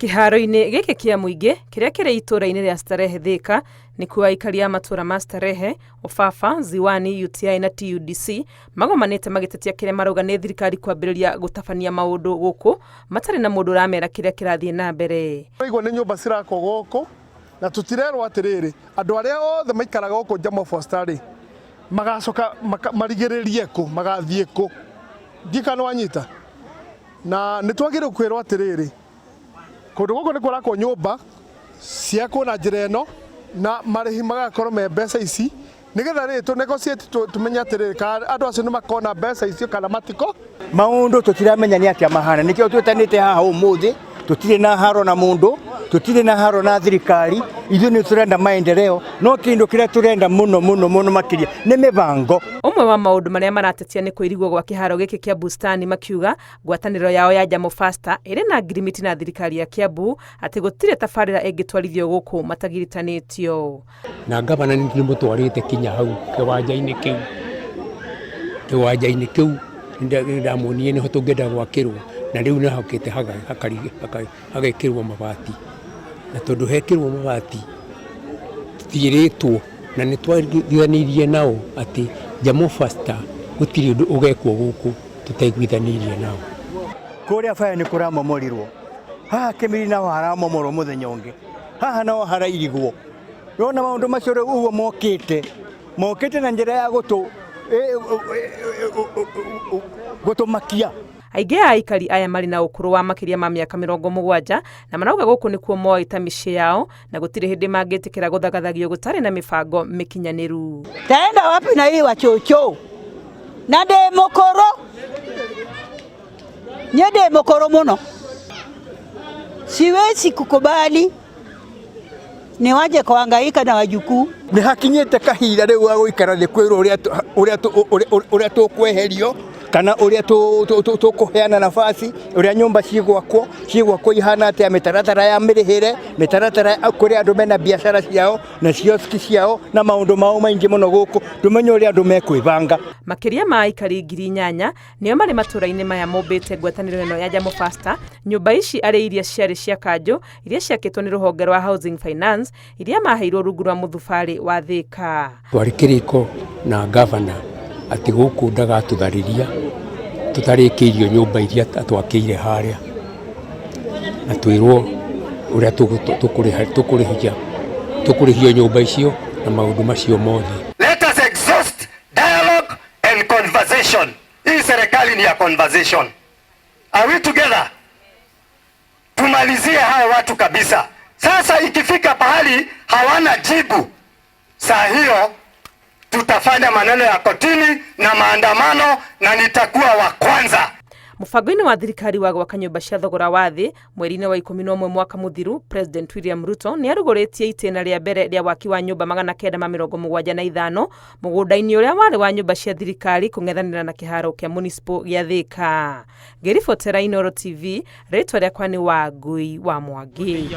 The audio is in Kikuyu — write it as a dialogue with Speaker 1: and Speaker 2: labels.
Speaker 1: Kĩharo-inĩ gĩkĩ kĩa mũingĩ kĩrĩa kĩrĩ itũũra-inĩ rĩa Starehe Thika nĩkuo aikari a matũũra ma Starehe, Ofafa, Ziwani, UTI na TUDC magomanĩte magĩtetia kĩrĩa marauga nĩ thirikari kwambĩrĩria gũtabania maũndũ gũkũ matarĩ na mũndũ ũramera kĩrĩa kĩrathiĩ na mbere.
Speaker 2: Tũraigua nĩ nyũmba cirakwo gũkũ na tũtirerwo atĩrĩrĩ, andũ arĩa othe maikaraga gũkũ Jambo Foster rĩ, magacoka marigĩrĩrie kũ, magathiĩ kũ? Ndiũĩ kana nĩwanyita. Na nĩ twagĩrĩirwo kwĩrwo atĩrĩrĩ, kũndũ gũkũ nĩ kũrakwo nyũmba ciakwo na njĩra ĩno na marĩhi magakorwo me mbeca ici nĩgetha rĩ tũ negotiate tũmenye atĩrĩrĩ kana andũ acio nĩ makona mbeca icio kana matiko.
Speaker 3: Maũndũ tũtiramenya nĩ atĩa mahana, nĩkĩo twĩtanĩte haha ũmũthĩ. Tũtirĩ na haro na mũndũ, tũtirĩ na haro na thirikari, ithuĩ nĩ tũrenda maendeleo, no kĩndũ kĩrĩa tũrenda mũno mũno mũno makĩria nĩ mĩbango.
Speaker 1: Ũmwe wa maũndũ marĩa maratetia nĩ kũirigwo gwa kĩharo gĩkĩ kĩa Bustani makiuga ngwatanĩro yao ya Jambo Faster ĩrĩ na ngirimiti na thirikari ya Kiambu atĩ gũtirĩ tabarĩra ĩngĩtwarithio gũkũ matagiritanĩtio.
Speaker 4: Na ngavana nĩ mũtwarĩte kinya hau kĩwanja-inĩ kĩu, kĩwanja-inĩ kĩu nĩ ndamuonirie nĩho tũngĩenda gwakĩrwo, na rĩu nĩ hokĩte hagekĩrwo mabati, na tondũ hekĩrwo mabati tũtiĩrĩtwo, na nĩ twaiguithanĩirie nao atĩ Jambo Faster gũtirĩ ũndũ ũgekwo gũkũ tũtaiguithanĩirie nao.
Speaker 3: Kũrĩa baya nĩ kũramomorirwo, haha Kĩmiri naho haramomorwo mũthenya ũngĩ, haha naho harairigwo. Nĩwona maũndũ macio rĩu ũguo mokĩte, mokĩte na njĩra ya gũtũ gũtũmakia.
Speaker 1: Aingĩ a aikari aya marĩ na ũkũrũ wa makĩria ma mĩaka 70 na marauga gũkũ nĩkuo moĩ ta mĩciĩ yao na gũtirĩ hĩndĩ mangĩtĩkĩra gũthagathagio gũtarĩ na mĩbango mĩkinyanĩru.
Speaker 5: Taenda wapi na hii wachocho na ndĩ mũkũrũ, niĩ ndĩ mũkũrũ mũno, siwezi kukubali niwaje kuhangaika na wajukuu.
Speaker 3: Nĩ hakinyĩte kahinda rĩu ga gũikara thĩ kwĩrwo ũrĩa tũkweherio kana ũrĩa tũkũheana nafasi, ũrĩa nyũmba cigwakwo, cigwakwo ihana atĩa, mĩtaratara ya mĩrĩhĩre, mĩtaratara kũrĩ andũ mena biacara ciao na cioski ciao na maũndũ mao maingĩ mũno gũkũ, tũmenye ũrĩa andũ mekwĩbanga.
Speaker 1: Makĩria ma aikari 8000 nĩo marĩ matũũra-inĩ maya mombĩte ngwatanĩro ĩno ya Jambo Faster. Nyũmba ici arĩ iria ciarĩ cia kanjũ iria ciakĩtwo nĩ rũhonge rwa Housing Finance iria maheirwo rungu rwa mũthubarĩ wa Thika.
Speaker 4: Twarĩ kĩrĩko na ngavana atĩ gũkũ ndagatũtharĩria tũtarĩkĩirio nyũmba iria atwakĩire harĩa, na twĩrwo ũrĩa tũkũrĩhia tũkũrĩhio nyũmba icio na maũndũ macio mothe.
Speaker 6: Let us exhaust dialogue and conversation. Hii serikali ni ya conversation. Are we together? Tumalizie hao watu kabisa. Sasa ikifika pahali hawana jibu, saa hiyo tutafanya maneno ya kotini na maandamano na nitakuwa wa kwanza.
Speaker 1: Mũbango-inĩ wa thirikari wa gwaka nyũmba cia thogora wa thĩ mweri-inĩ wa 11 mwaka mũthiru, President William Ruto nĩ arugũrĩtie itĩna rĩa mbere rĩa waki wa nyũmba 975 mũgũnda-inĩ ũrĩa warĩ wa nyũmba cia thirikari kũng'ethanĩra na kĩharo kĩa municipal gĩa Thika. Ngĩribotera Inooro TV, rĩtwa rĩakwa nĩ Wangui wa Mwangi.